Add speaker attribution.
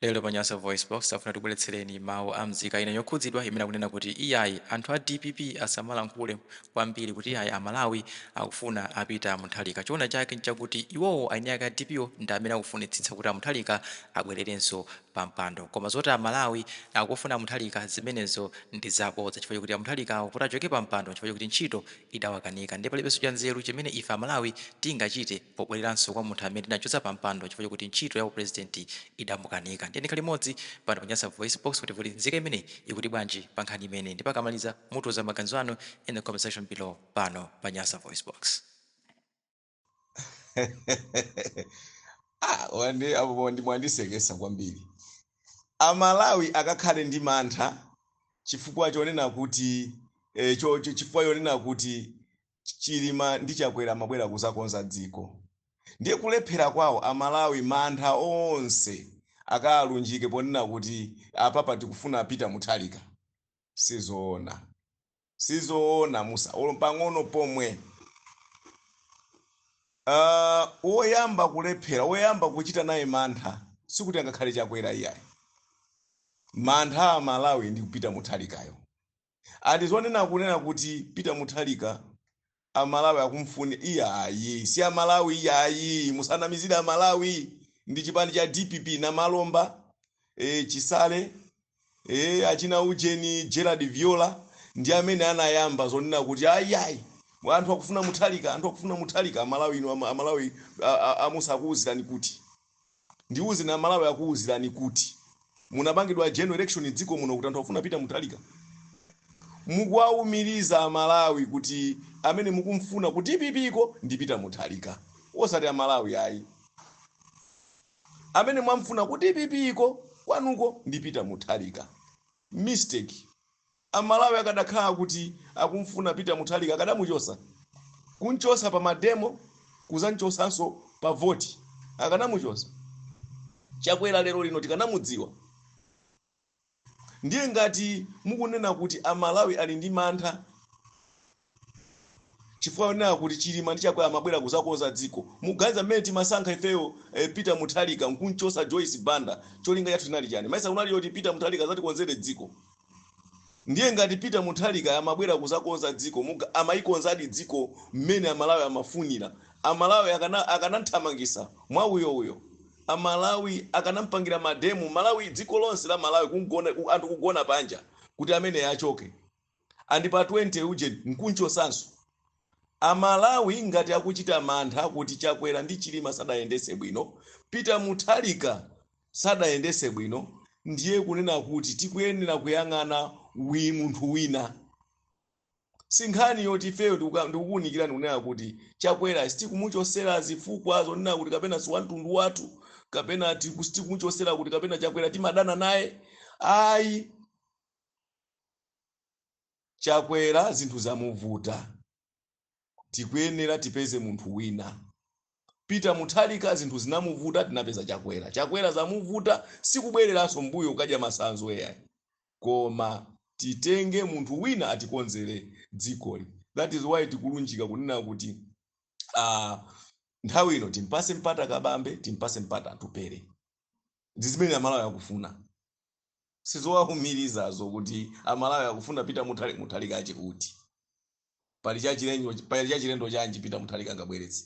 Speaker 1: Lero pa Nyasa VoiceBox, tafuna tibweretsereni mawu a mzika ina yokhudzidwa imene akunena kuti iyayi, anthu a DPP asamalankhule kwambiri kuti iyayi, Amalawi akufuna a Peter Mutharika. Choona chake nchakuti iwowo eni ake a DPP ndi amene akufunitsitsa kuti a Mutharika abwererenso pa mpando, koma zoti Amalawi akufuna a Mutharika, zimenezo ndi zabodza, chifukwa chokuti a Mutharikawo kuti achoke pa mpando chifukwa chokuti ntchito idawakanika, ndiye palibenso cha nzeru chimene ife Amalawi tingachite pobwereranso kwa munthu amene tinachotsa pa mpando chifukwa chokuti ntchito ya upresident idamukanika. Ndiye ndikhale limodzi pano pa Nyasa Voice Box kuti kuti nzika imeneyi ikuti bwanji pa nkhani imeneyi, ndipo akamaliza mutiuza maganizo anu in the comment section below pano pa Nyasa Voice Box.
Speaker 2: Ah, wandi apo ndi mwandisekesa kwambiri. Amalawi akakhale ndi mantha chifukwa chonena kuti chifukwa chonena kuti Chilima ndi Chakwera amabwera kuzakonza dziko, ndiye kulephera kwawo, Amalawi mantha onse akaalunjike ponena kuti apapa tikufuna Peter Mutharika. Sizoona, sizoona musa olo pang'ono pomwe. Woyamba kulephera, woyamba kuchita naye mantha, sikuti angakhale Chakwera iyayi. Mantha a Malawi ndi Peter Mutharikayo. And zonena kunena kuti Peter Mutharika Amalawi akumfuna, iyayi, si Amalawi iyayi. Musanamizire Amalawi. Ndi chipani cha DPP na Malomba, Chisale, achina ujeni Gerald Viola ndi amene anayamba zonena kuti ayiayi, anthu akufuna Mutharika, anthu akufuna Mutharika. Amalawi inu, Amalawi amusakuwuzirani kuti ndiwuzeni, Amalawi akuwuzirani kuti munapangidwa general election dziko muno kuti anthu akufuna Peter Mutharika? Mukuwawumiriza Amalawi kuti amene mukumfuna ku DPP ko ndi Peter Mutharika, osati Amalawi ayi. Amene mwamfuna ku DPP ko kwanuko ndi Peter Mutharika. Mistake. Amalawi akadakhala kuti akumfuna Peter Mutharika, akadamuchosa, kunchosa pa mademo, kuzanchosanso pa voti. Akanamuchosa Chakwera lero lino tikanamudziwa. Ndiye ngati mukunena kuti Amalawi ali ndi mantha chifukwa onena kuti Chilima ndi Chakwera amabwera kuzakonza dziko, muganiza mmene timasankha ifeyo Peter Mutharika nkunchosa Joyce Banda, cholinga chathu chinali chani? Maisa kunali yoti Peter Mutharika azatikonzere dziko? Ndiye ngati Peter Mutharika amabwera kuzakonza dziko, amayikonzadi dziko mmene Amalawi amafunira, Amalawi akanamthamangisa mwa uyouyo. Amalawi akanampangira mademo Malawi, dziko lonse la Malawi kugona, anthu kugona panja kuti amene achoke. And pa 20 uje nkunchosanso. Amalawi ngati akuchita mantha kuti Chakwera ndi Chilima sadayendese bwino, Peter Mutharika sadayendese bwino, ndiye kunena kuti tikuyenera kuyang'ana munthu wina. Si nkhani yoti ifeyo ndikukuwunikirani kunena kuti Chakwera sitikumuchosera zifukwa zonena kuti kapena si wamtundu wathu, kapena sitikumuchosera kuti kapena Chakwera timadana naye ayi. Chakwera zinthu zamuvuta, tikuyenera tipeze munthu wina. Peter Mutharika zinthu zinamuvuta, tinapeza Chakwera. Chakwera zamuvuta, sikubwereranso mbuyo kukadya masanzo eyayi, koma titenge munthu wina atikonzere dzikoli. That is why tikulunjika kunena kuti nthawi ino timpase mpata Kabambe, timpase mpata Atupele. Ndi zimene Amalawi akufuna, sizowawumirizazo kuti Amalawi akufuna Peter Mutharika. Mutharika achikuti pali chachilendo, pali chachilendo chanji Peter Mutharika angabweretse?